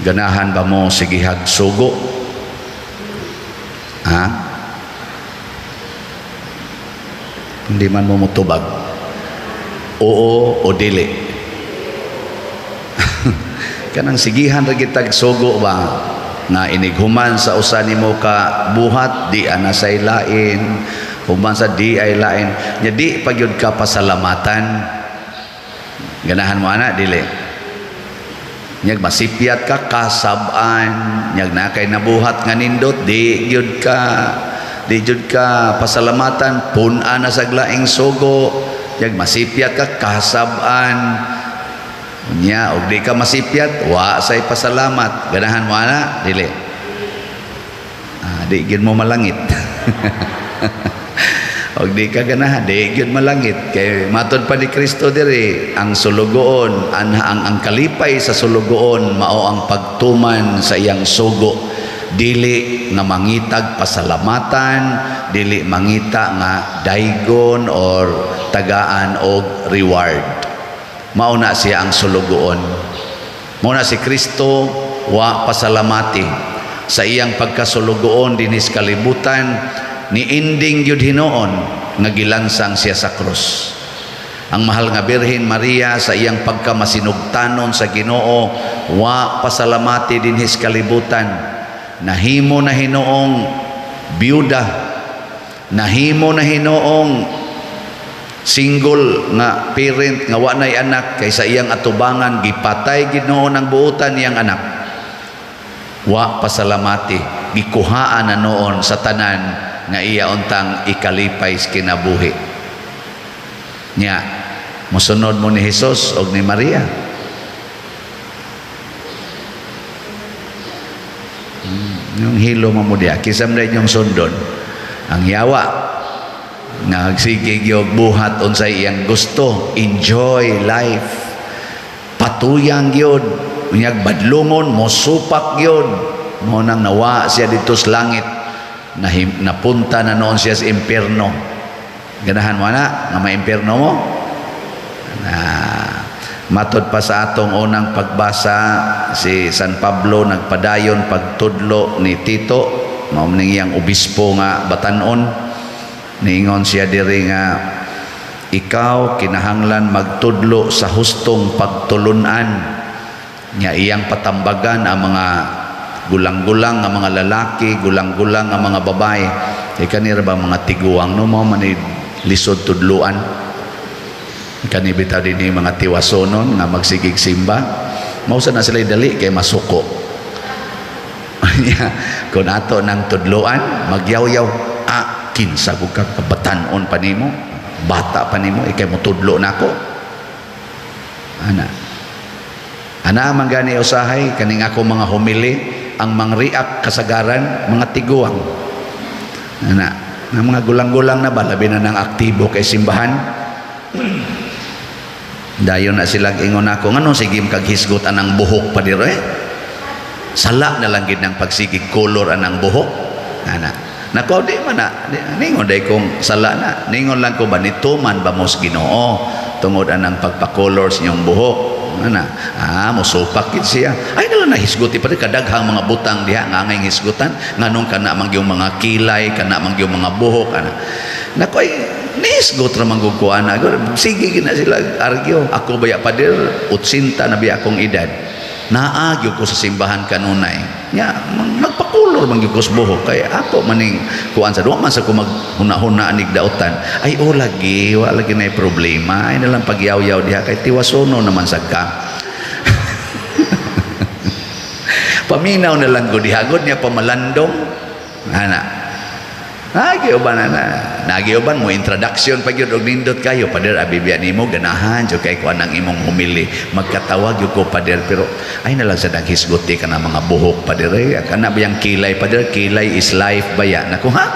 Ganahan ba mo sigihag sugo? Ha? Hindi man mo mutubag. Oo o dili? Kanang sigihan ra kitag sugo ba nga inighuman sa usa nimo ka buhat, di ana say lain, human sa di ay lain nya, di pa gyud ka pasalamatan. Ganahan mo ana, dili? Nyag masipyat ka, kasab-an. Nyag na kay nabuhat nga nindot, di gyud ka pasalamatan, pun-an na sa laing sugo. Nyag masipyat ka, kasab-an. Nya og di ka masipyat, wa say pasalamat. Ganahan mo ana, dili? Ah, di gyud mo malangit. Og di ka ganahan, di gyud malangit, kay matod pa ni Kristo diri, ang sulugoon ang kalipay sa sulugoon mao ang pagtuman sa iyang sugo, dili nga mangitag pasalamatan, dili mangita nga daygon or tagaan og reward. Mao na siya ang sulugoon. Mao na si Kristo, wa pasalamati sa iyang pagkasulugoon dinis kalibutan. Niending gyud hinuon nga gilansang siya sa krus. Ang mahal nga Birhen Maria, sa iyang pagkamasinugtanon sa Ginoo, wa pasalamati dinhis kalibutan. Nahimo na hinuong biyuda, nahimo na hinuong single nga parent nga wa nay anak, kay sa iyang atubangan gipatay Ginoo ang buotan niyang anak. Wa pasalamati, gikuhaan na noon sa tanan nga iya untang ikalipay sa kinabuhi nya. Mosunod mo ni Jesus og ni Maria? Yung hilo mo mo diya, kisam na inyong sundon ang yawa nga sige gyud buhat unsay iyang gusto, enjoy life, patuyang gyud, unyag badlungon, mosupak gyud. Mo nang nawa siya dito sa langit, napunta na noon siya sa impierno. Ganahan mo na nga ma-impierno mo? Na matod pa sa atong unang pagbasa, si San Pablo nagpadayon pagtudlo ni Tito, mao ning iyang obispo nga batan-on. Niingon siya diri nga ikaw kinahanglan magtudlo sa hustong pagtulunan, nya iyang patambagan ang mga gulang-gulang nga mga lalaki, gulang-gulang nga mga babae. Kay kanira ba mga tiguang, no, mao man lisod tudluan. Kani bitaw dinhi mga tiwasonon nga magsigig simba, mao sa na sila dali kay masuko. Kung ato nang tudluan, magyaw-yaw, "Ah, kinsa gud ka, kabatan-on pa nimo, bata pa nimo, ikay motudlo nako." Ana ana man gani usahay kaning ako mga humili, ang mangreact kasagaran mga tiguang ana nga mga gulang-gulang na ba, labi na ng aktibo kay simbahan. Dayon na silang ingon ako, "Ngano sige kag hisgot anang buhok pa diri eh? Sala na lang gid ng pagsigig color anang buhok." Ana nako, di man na ningon day kung sala na, ningon lang ko ba, nituman ba mo sa Ginoo tungod anang pagpa-color sa inyong buhok? Ana, ah, mosupak gid siya. Ay na lang nahisguti pa rin kadaghang mga butang diha nga angay hisgutan, nganong kana man gyung mga kilay, kana man gyung mga buhok ana. Nako ay nisgot ra man gud ko ana. Sige gid na sila argue. "Ako baya, pader, 80 na biya akong edad. Naa gyud ko sa simbahan kanunay. Nya magpakulor man gyud ko sa buhok kay ako maning kuan sa duwa man sa ko maghuna-huna anig dautan." "Ay o lagi, wa lagi na problema. Ay nalang pagyaw-yaw diha kay tiwasono naman sad ka." Paminaw na lang ko diha gud niya pamalandong ana. Nagi uban na nagi uban mo introduction pa gyud og nindot kayo, "Pader, abi biya nimo ganahan jud kay ko anang imong humili. Magkatawag gyud ko, pader, pero ay na lang sa naghisguti ka na mga buhok, pader eh. Kana bayang kilay, pader, kilay is life baya." Nako, ha.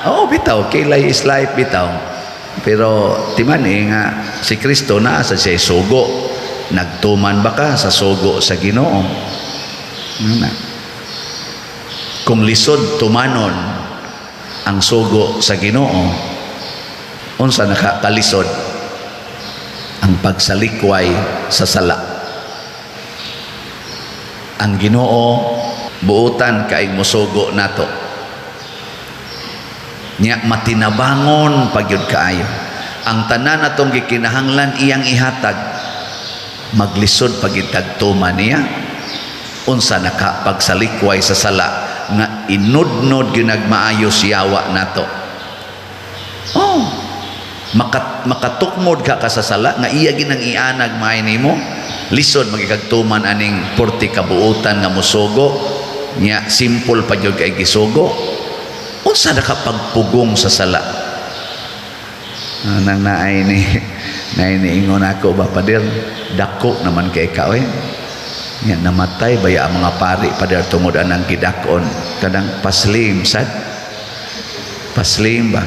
Oo bitaw, kilay is life bitaw. Pero timan eh nga si Kristo naa sa siya sugo. Nagtuman ba ka sa sugo sa Ginoo? Ano? Kung lisod tumanon ang sugo sa Ginoo, unsa nakakalisod? Ang pagsalikway sa sala. Ang Ginoo buutan kay musugo nato. Nya matinabangon pagyud kaayo. Ang tanan atong gikinahanglan, iyang ihatag. Maglisod pagitagtuma niya. Unsa naka pagsalikway sa sala nga inudnod ginagmaayo siyawa nato? Oh, makatukmod ka sa sala nga iya ginang ianag maay nimo. Lisod magikagtuman aning porte kabuutan nga musugo nya, simple pa gyud kay gisugo. Unsa na ka pagpugong sa sala? Ah, nang naay ni ingon ako ba, "Pader, dako naman kay ka oy." Nya namatay baya ang mga pari, pader, tungod anang gidakon kanang paslim sad, paslim ba.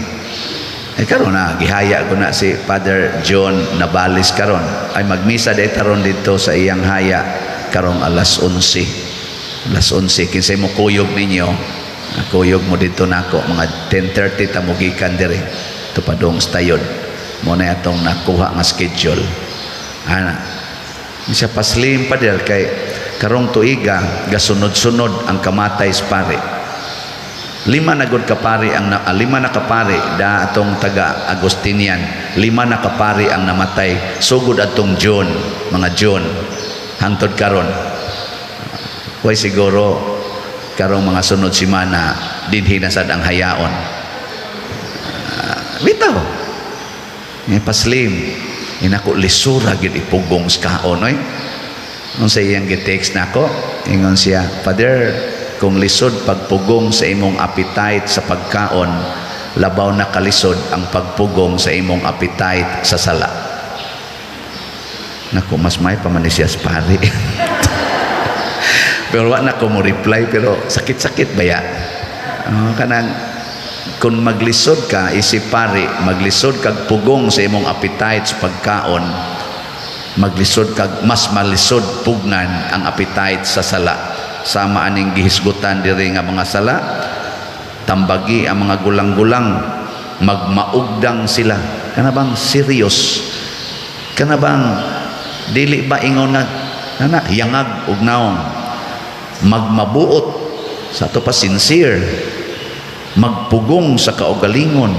Ay karon na gihaya ko na si Father John Nabales karon ay magmisa day taron dito sa iyang haya karong alas 11, alas 11. Kinsay mo kuyog ninyo, kuyog mo dito nako. Mga 10:30 ta mo gikan diri tupadong stayod mo na atong nakuha nga schedule ana. Siya paslim, pader, kay karong tuiga gasunod-sunod ang kamatay sa pare. Lima na gud kapari ang lima na kapari da atong taga Agustinian. Lima na kapari ang namatay sugod atong June, mga June hangtod karon. Way siguro karong mga sunod semana dinhi na sad ang hayaon. Bitaw. Nga paslim. Inako, lisura gid ipugong sa kaon oy. Unsa iyang gi-text nako? Ingon siya, "Father, kung lisod pagpugong sa imong appetite sa pagkaon, labaw na kalisod ang pagpugong sa imong appetite sa sala." Nako, mas may pa man ni siya sa pari. Pero wa na ko mo reply, pero sakit-sakit ba ya? Oh, kanang kung maglisod ka isip pari, maglisod kag pugong sa imong appetite sa pagkaon, maglisod kag mas malisod pugnan ang appetite sa sala. Sama aning gihisgutan diri nga mga sala, tambagi ang mga gulang-gulang, magmaugdang sila. Kana bang serious? Kana bang dili ba ingon nga kana yangag og naong, magmabuot sa ato pa sincere, magpugong sa kaugalingon,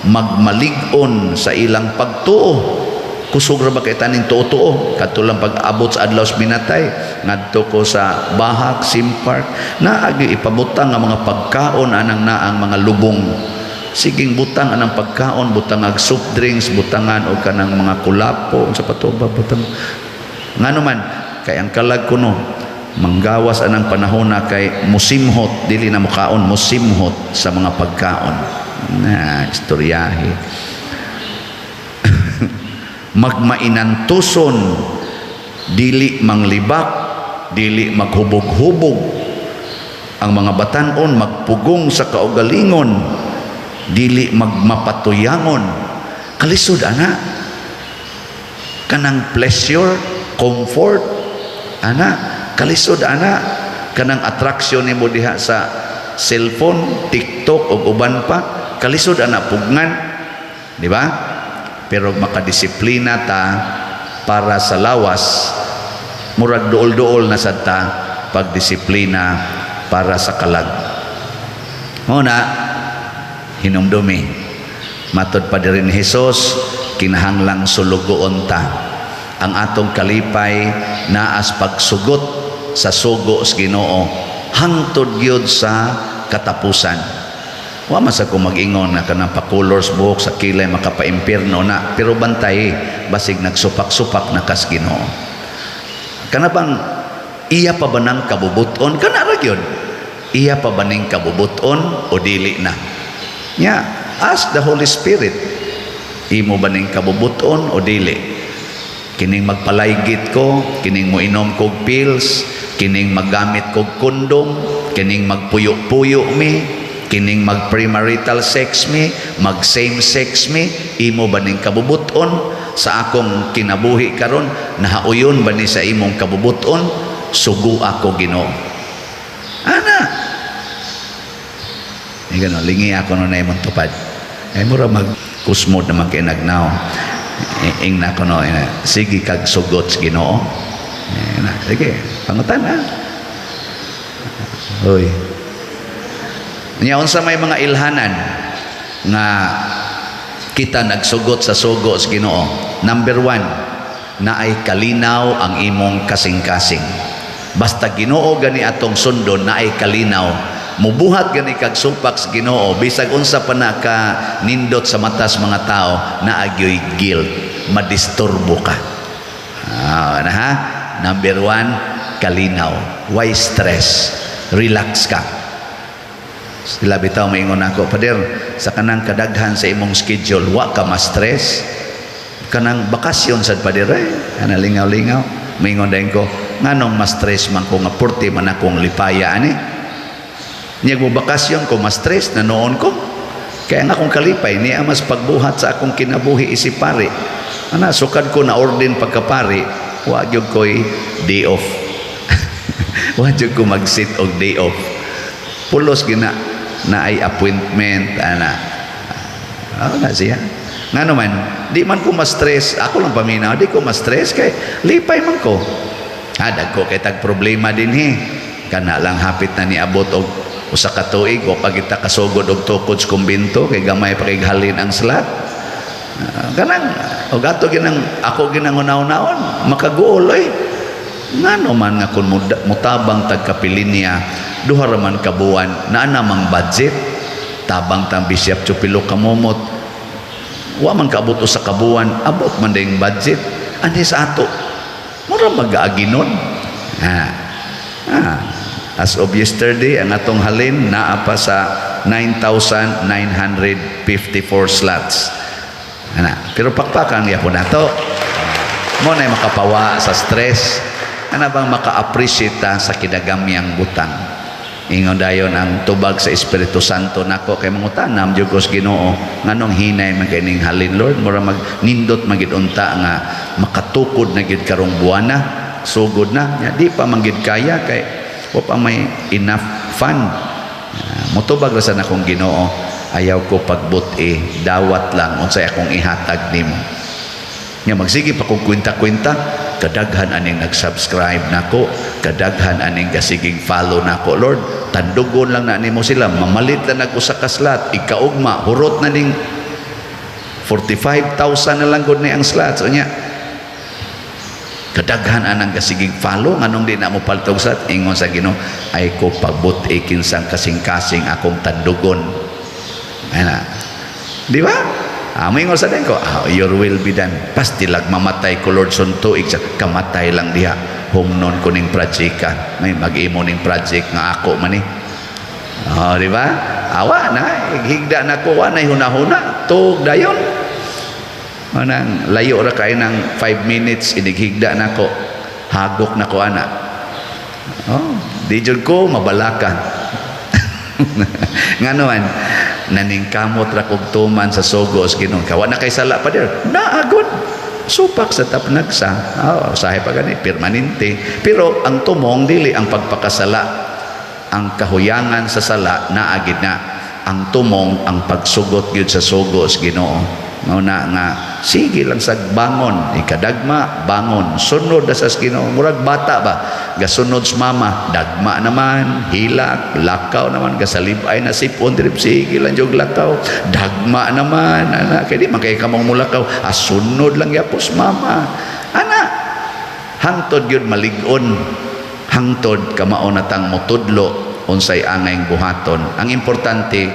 magmalig-on sa ilang pagtuo. Kusog ra ba kay taning tuo-tuo? Kadto lang pag-abot sa adlaw sa binatay, ngadto ko sa Bahak Sim Park, naagi ipabutang ang mga pagkaon anang naang mga lubong. Siging butang anang pagkaon, butang ag soft drinks, butangan og kanang mga kulapo, unsa pa to ba butang. Ngano man kay ang kalag kuno manggawas anang panahon na kay musimhot, dili na mukaon, musimhot sa mga pagkaon na istoryahe. Magmainantuson, dili manglibak, dili maghubog-hubog. Ang mga batanon magpugong sa kaugalingon, dili magmapatuyangon. Kalisod ana kanang pleasure, comfort ana. Kalisod ana kanang attraction nimo diha sa cellphone, TikTok ug uban pa. Kalisod ana pugnan, di ba? Pero makadisiplina ta para sa lawas, murag duol-duol na sad ta pagdisiplina para sa kalag. Mo na hinumdumi, matod pa diri ni Jesus, kinahanglang sulugoon ta. Ang atong kalipay naas pagsugot sa sugo sa Ginoo hangtod gyud sa katapusan. Wa man sa ko mag-ingon na kanang pa-colors buhok sa kilay makapaimpierno na, pero bantay basig nagsupak-supak na kas Ginoo. Kana bang iya pa ba nang kabubuton? Kana ra gyud, iya pa ba ning kabubuton o dili na? Nya ask the Holy Spirit, imo ba ning kabubuton o dili? Kining magpalaygit ko, kining moinom kog pills, kining maggamit kog kondom, kining magpuyo-puyo mi, kining mag premarital sex mi, mag same sex mi, imo ba ning kabubuton? Sa akong kinabuhi karon, nahauyon ba ni sa imong kabubuton? Sugo ako, Ginoo. Ana. Ay gano, lingi ako no na imong tupad. Ay mura mag kusmod naman kay nagnaw. Ing na ko no, ina, sige kag sugot sa Ginoo. Eh, na, sige, pangutan na. Hoy. Nya unsa may mga ilhanan nga kita nagsugot sa sugo sa Ginoo? Number one, naay kalinaw ang imong kasing-kasing. Basta Ginoo gani atong sundon, naay kalinaw. Mubuhat gani kag supak sa Ginoo, bisag unsa pa na ka nindot sa matas mga tao, naa gyoy guilt, madisturbo ka. Ah, na ha? Number one, kalinaw. Why stress? Relax ka. Sila bitaw maingon ako, "Pader, sa kanang kadaghan sa imong schedule, wa ka ma-stress? Kanang bakasyon sad, pader, eh." Ana lingaw-lingaw. Maingon dayon ko, "Nganong ma-stress man ko nga purti man akong lipaya ani? Nya mo bakasyon ko, ma-stress na noon ko. Kaya nga akong kalipay niya mas pagbuhat sa akong kinabuhi isip pari. Ana, sukad ko na ordain pagkapari, wa gyud ko'y day off. Wa gyud ko mag-sit og day off. Pulos gina na ay appointment ana." Ah, na siya. Nga naman, di man ko ma-stress. Ako lang paminaw, di ko ma-stress kay lipay man ko. Ah, dagko kay tag problema din he. Kana lang hapit na niabot og usa ka tuig o pag kita kasugod og tukod sa kumbento kay gamay pa kay halin ang slot. Ah, kanang og ato ginang ako ginang unaw-naon makaguol oy. Ngano man nga kun mutabang tag kapilinya 2 ra man ka buwan naa namang budget, tabang tang Bishop Chupilo kamumot, wa man kaabot usa ka buwan, abot man ding budget ani sa ato, mura mag-aaginon ha. Ah, as of yesterday, ang atong halin naa pa sa 9,954 slots ana, pero pakpakan gyapon nato mo na makapawa sa stress. Ana bang maka-appreciate ta sa kinagamyang butang. Ingon dayon ang tubag sa Espiritu Santo nako kay mangutanam jud ko sa Ginoo, nganong hinay man kay ning halin, Lord? Mura mag nindot magid unta nga makatukod na gid karong buwana, sugod na. Nya, di pa man gid kaya kay wa pa may enough fund. Ah, motubag ra sa nakong Ginoo, "Ayaw ko pagbut-i, dawat lang unsay akong ihatag nimo." Nga magsige pa kong kwenta-kwenta, kadaghan aning nag-subscribe nako, kadaghan aning gasiging follow nako. Lord, tandugon lang na nimo sila, mamalit lang nag usa ka slot, ikaugma, hurot na ning 45,000 na lang gud ni ang slots. Unya, kadaghan anang gasiging follow, nganong di na mo paltog slot? Ingon sa Ginoo, "Ay ko pagbut-i kinsang kasing-kasing akong tandugon." Ana. Di ba? Ah, moingon sa din ko, "Ah, your will be done." Pastilag mamatay ko, Lord, suntuig sa kamatay lang diha. Humnon ko ning project. May mag-imo ning project nga ako man ni. Oh, di ba? Awa na, higda na ko, wa na huna-huna, tug dayon. Manang layo ra kay ng 5 minutes inighigda na ko. Hagok na ko ana. Oh, di jud ko mabalaka. Ngano man naningkamot ra kog tuman sa sugo sa Ginoo. Kawa na kay sala pa dir. Naagod. Supak sa tapnagsa. Oh, usahay pa gani permanente. Pero ang tumong dili ang pagpakasala. Ang kahuyangan sa sala naagid na. Ang tumong ang pagsugot gyud sa sugo sa Ginoo. Mao na nga sige lang sa bangon, ikadagma bangon, sunod na sa Ginoo, murag bata ba gasunod sa mama, dagma naman, hilak, lakaw naman, gasalibay na sipon diri, sige lang jog lakaw, dagma naman ana kay di man kay kamong mulakaw, ah, sunod lang yapos mama ana, hangtod gyud malig-on, hangtod kamao na tang motudlo unsay angayng buhaton. Ang importante,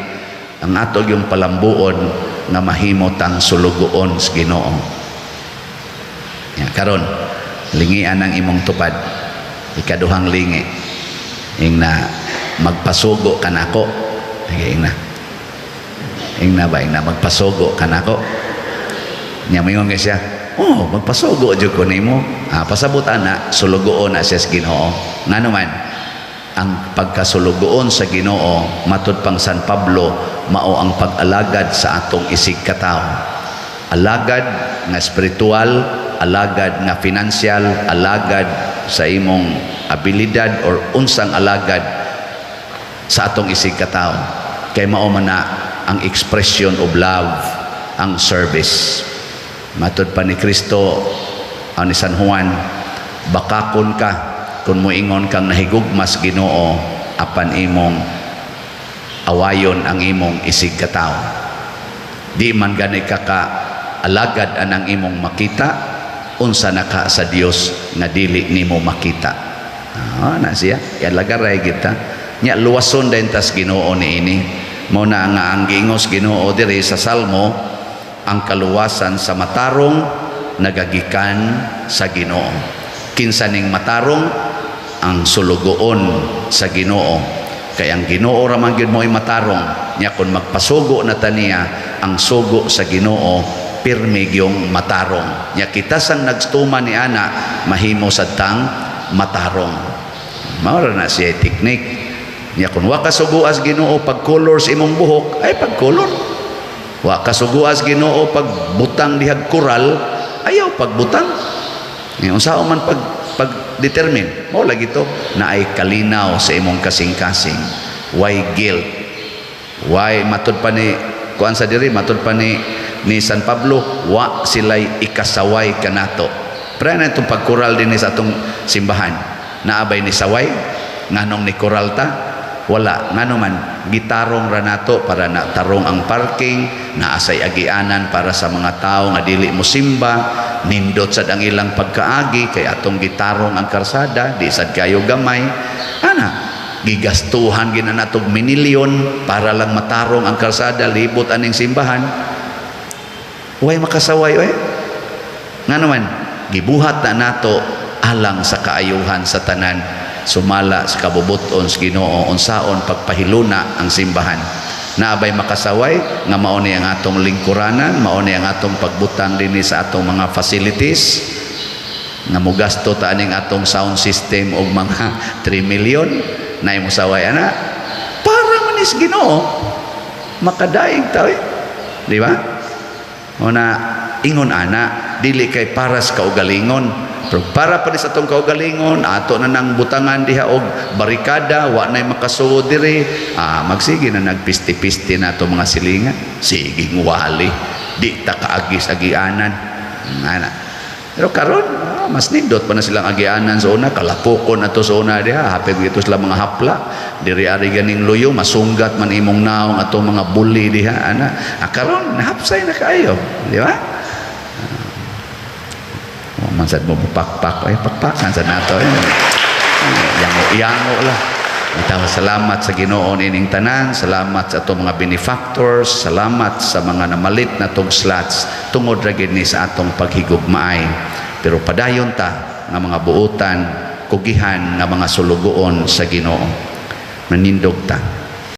ang ato yung palambuon nga mahimo tang sulugoon sa Ginoo. Ya, karon lingian ang imong tupad. Ikaduhang lingi. Ing na magpasugo ka nako. Sige, ing na. Ing na ba, ing na magpasugo ka nako. Nya moingon kay siya, "Oh, magpasugo jud ko nimo." Ah, pasabot ana, sulugoon na siya sa Ginoo. Ngano man, ang pagkasulugoon sa Ginoo matud pang San Pablo mao ang pag-alagad sa atong isig katawo. Alagad nga spiritual, alagad nga financial, alagad sa imong abilidad or unsang alagad sa atong isig katawo. Kay mao man na ang expression of love, ang service. Matud pa ni Kristo ang ni San Juan, bakakon ka kung moingon kang nahigugma sa Ginoo. apan imong awayon ang imong isig katawo. Di man gani ka ka alagad anang imong makita, unsa na ka sa Dios nga dili nimo makita? Ah, na siya ialagaray kita nya, luwason din tas Ginoo niini. Mao na nga ang giingos Ginoo diri sa Salmo, ang kaluwasan sa matarong nagagikan sa Ginoo. Kinsa ning matarong? Ang sulugoon sa Ginoo, kay ang Ginoo ra man gyud mo'y matarong. Nya kon magpasugo na ta niya, ang sugo sa Ginoo pirmi gyung matarong. Nya kita sang nagtuma ni ana, mahimo sad tang matarong. Mao ra na siya teknik. Nya kun wa ka suguas Ginoo pag color sa imong buhok, ay pag color. Wa ka suguas Ginoo pag butang dihag koral, ayaw pagbutang. Nya unsa man pag pag determine mo lagi to na ay kalinaw sa imong kasing-kasing. Why guilt? Why matud pa ni kuan sa diri, matud pa ni San Pablo, wa sila'y ikasaway kanato. Pero na itong pagkural din sa atong simbahan, naabay ni saway? Nganong ni kural ta? Wala. Ngano man, gitarong ra nato para na tarong ang parking, naasay agianan para sa mga tao nga dili mo simba, nindot sad ang ilang pagkaagi kay atong gitarong ang karsada, di sad kayo gamay ana. Gigastuhan gina natog minilyon para lang matarong ang karsada libot aning simbahan. Way makasaway oy. Ngano man, gibuhat na nato alang sa kaayuhan sa tanan, sumala sa kabubuton sa Ginoo unsaon pagpahiluna ang simbahan. Naabay makasaway nga mao ni ang atong lingkuranan, mao ni ang atong pagbutang dinhi sa atong mga facilities, nga mugasto ta aning atong sound system og mga 3 million? Naay mosaway ana? Para man is Ginoo makadaig ta eh. Di ba? O na ingon ana, dili kay para sa kaugalingon, pero para pa ni sa atong kaugalingon, ato na nang butangan diha og barikada, wa nay makasuod diri. Ah, magsige na nagpisti-pisti na ato mga silingan, sige wali di ta kaagis agianan ana. Pero karon, ah, mas nindot pa na silang agianan sa una, kalapokon na to sa una diha, hapit gito sila mga hapla diri ari ganing luyo, masunggat man imong naong atong mga buli diha ana. Ah, karon nahapsay na kaayo, di ba? Oh, man sad mo pakpak ay pakpakan sa nato eh. Yango yango lah. Itaw, salamat sa Ginoo ining tanan, salamat sa atong mga benefactors, salamat sa mga namalit na tong slots tungod ra gid ni sa atong paghigugmaay. Pero padayon ta nga mga buotan, kugihan nga mga sulugoon sa Ginoo. Manindog ta.